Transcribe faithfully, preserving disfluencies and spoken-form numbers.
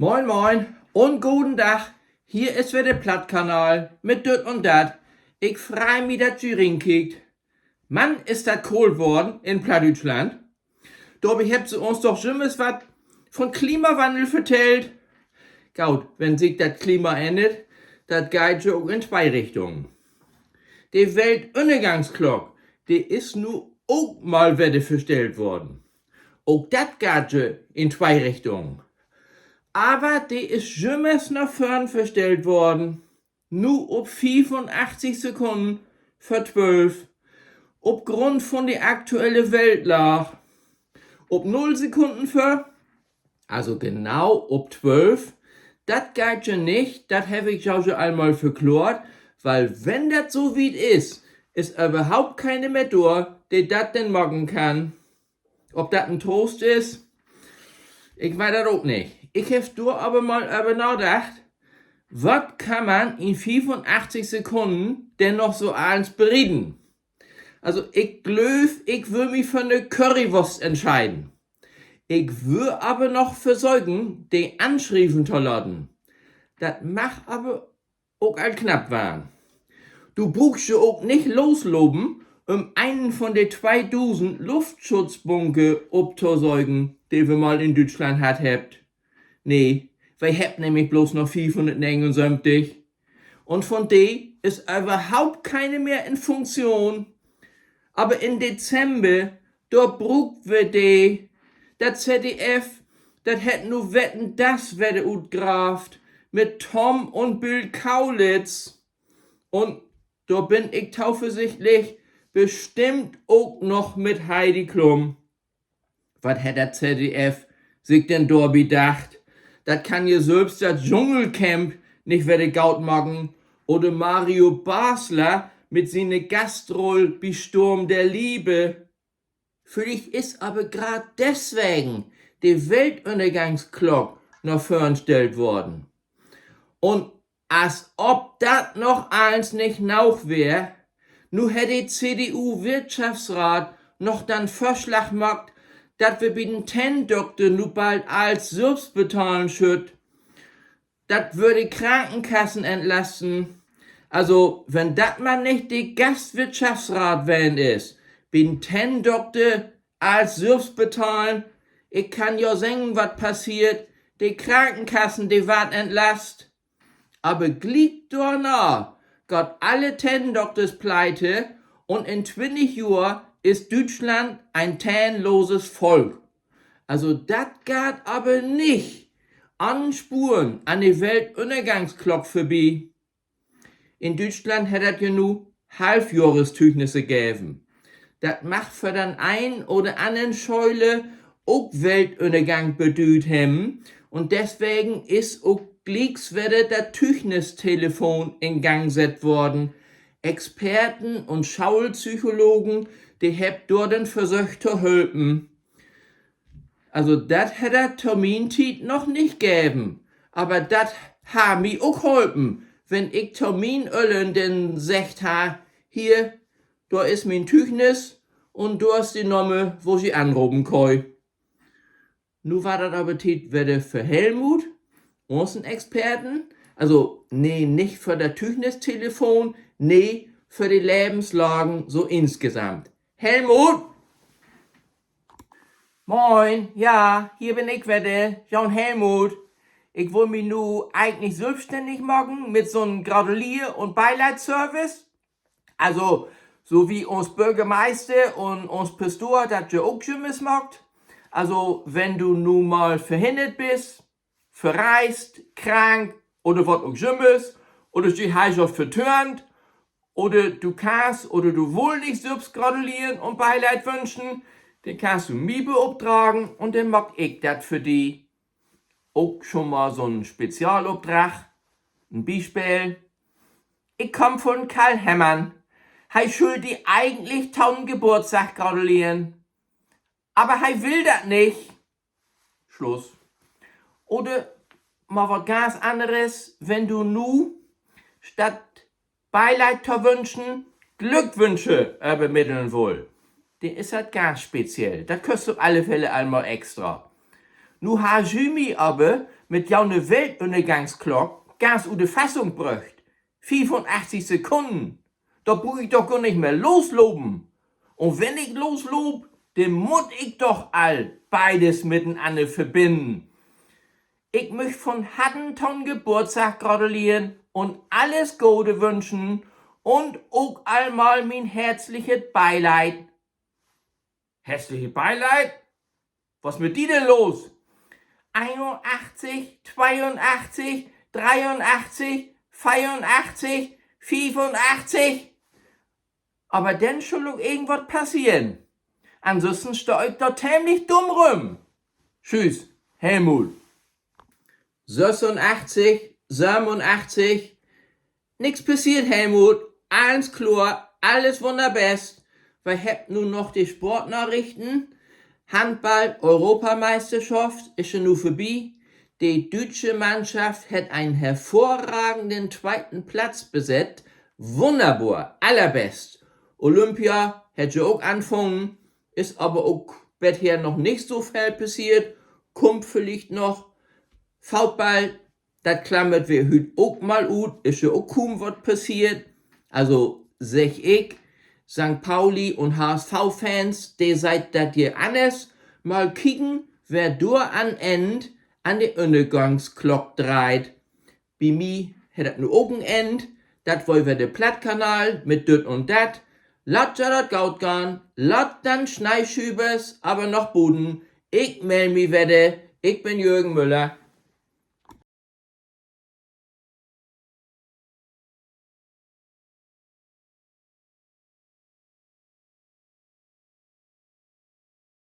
Moin, moin un goden Dag. Hier is wedder de Plattkanal mit Düt un Dat. Ik frei mi, dat ji rinkiekt. Mann, is dat koolt worrn in Plattdüütschland. Dorbi hebbt se uns doch jümmers wat von Klimawannel vertellt. Goot, wenn sik dat Klima ännert, dat geiht ja ok in twee Richtungen. De Weltünnergangsklock, de is nu ok mal wedder verstellt worrn. Ok dat geiht ja in twee Richtungen. Aver de is jümmers na vörn verstellt worrn. Nu op fiefunachtzig Sekunnen vör twölf. Op Grund von de aktuelle Weltlaag. Op null Sekunnen vör, also genau op twölf. Dat geiht ja nich, dat heff ik jo ja al mal verkloort, wiel wenn dat so wiet is, is överhaupt keene mehr dor, de dat denn maken kann. Of dat en Troost is? Ik weet dat ok nich. Ik heff dor aver mal över nadacht, wat kann man in fiefunachtzig Sekunnen denn noch so allens berieden? Also, ik glööv, ik wöör mi för 'ne Currywust entscheiden. Ik wöör aver noch versöken, de anschrieven to laten. Dat mag aver ok al knapp warrn. Du bruukst ja ok nich loslopen, üm een von de tweedusend Luftschutzbunker optosöken, de wi mal in Düütschland hatt hebbt. Nee, wi hebbt nämlich blots noch fiefhunnertnegenunsöventig. Un von de is överhaupt keene mehr in Funktion. Aver in Dezember, dor bruukt wi de. Dat Z D F, dat hett nu Wetten, dass wedder utgraavt mit Tom un Bill Kaulitz. Un dor bün ik toversichtlich, bestimmt ok noch mit Heidi Klum. Wat hett dat Z D F sik denn dorbi dacht? Dat kann ja sülvst dat Dschungelcamp nich wedder goot maken. Oder Mario Basler mit siene Gastrull bi Sturm der Liebe. Villicht is aver graad deswegen de Weltünnergangsklock na vörn stellt worrn. Un as of dat noch allens nich noog weer, nu hett de C D U-Wirtschaftsraat noch den Vörslag maakt, dat wi bi den Tähndokter nu bald allens sülvst betahlen schüllt. Dat wöör de Krankenkassen entlasten. Also, wenn dat man nich de Gastwirtschaftsraat ween is, bi den Tähndokter allens sülvst betahlen. Ik kann jo seggen, wat passeert: De Krankenkassen, de warrt entlast. Aver gliek dorna gaht alle Tähndokters pleite un in twintig Johr is Düütschland en tähnloses Volk. Also, dat gaht aver nich an Spuren an de Weltünnergangsklock vörbi. In Düütschland hett dat ja nu Halfjohrestügnisse geven. Dat mag för den een oder annern Schöler ok Weltünnergang bedüüdt hebben. Un deswegen is ok glieks wedder dat Tügnistelefon in Gang sett worrn. Experten un Schoolpsychologen, de hebbt dor denn versöcht to helpen. Also, dat hett dat to mien Tiet noch nich geven. Aver dat harr mi ok holpen, wenn ik to mien Öllern denn seggt harr: Hier, dor is mien Tügnis un dor is de Nummer, wo ji anropen köönt. Nu warrt dat aver Tiet wedder för Helmut, unsen Experten. Also, nee, nich för dat Tügnistelefon, nee, för de Levenslagen so insgesamt. Helmut! Moin, ja, hier bün ik wedder, jo'n Helmut. Ik wull mi nu egentlich sülvstännig maken mit so'n Gratulier- un Beileidsservice. Also, so wie uns Börgermeister un uns Pastor dat ja ok jümmers maakt. Also, wenn du nu mal verhinnert büst, verreist, krank oder wat ok jümmers, oder ji hett jo vertöörnt, oder du kannst oder du wullt nich sülvst gratulieren un Beileid wünschen, denn kannst du mi beopdragen un denn maak ik dat för di. Ok schon mal so'n Spezialopdrag. En Bispeel: Ik kaam von Karl Hemmann. He schull di egentlich to'n Geburtsdag gratulieren. Aver he will dat nich. Sluss. Oder mal wat ganz anneres: Wenn du nu statt Beileid to wünschen Glückwünsche övermitteln wullt, denn is dat ganz speziell. Dat köst du op alle Fälle al mal extra. Nu harr ji mi aver mit jo'ne Weltünnergangsklock ganz ut de Fassung bröcht. Fiefunachtzig Sekunnen. Dor bruuk ik doch gor nich mehr loslopen. Un wenn ik losloop, denn mutt ik doch all beides mitenanner verbinnen. Ik müch von Harten to'n Geburtsdag gratulieren un alles Gode wünschen un ok all mal mien herzlichet Beileid. Herzlichet Beileid? Wat is mit di denn los? Eenunachtzig, tweeunachtzig, dreeunachtzig, veerunachtzig, fiefunachtzig. Aver denn schull ok irgendwat passeren. Ansünsten stah ik dor temlich dumm rüm. Tschüss, Helmut. Sössunachtzig, sövenunachtzig. Nix passeert, Helmut. Allens kloor, alles wunnerbest. Wi hebbt nu noch de Sportnarichten. Handball-Europameisterschaft is ja nu vörbi. De düütsche Mannschaft hett en hervorragenden tweiten Platz besett. Wunnerbor, allerbest. Olympia hett ja ok anfungen, is aver ok bether noch nich so veel passeert. Kummt villicht noch. Football, dat klammert wi hüüt ok mal ut, is ja ok kuum wat passeert. Also, segg ik, Sankt Pauli un H S V-Fans, de seht dat ja anners. Mal kieken, wer dor an't Enn an de Ünnergangsklock dreiht. Bi mi hett dat nu ok en Enn. Dat weer wedder de Plattkanal mit Düt un Dat. Laat jo dat goot gahn, laat den Sneeschübers aver noch buten. Ik mell mi wedder. Ik bün Jürgen Müller.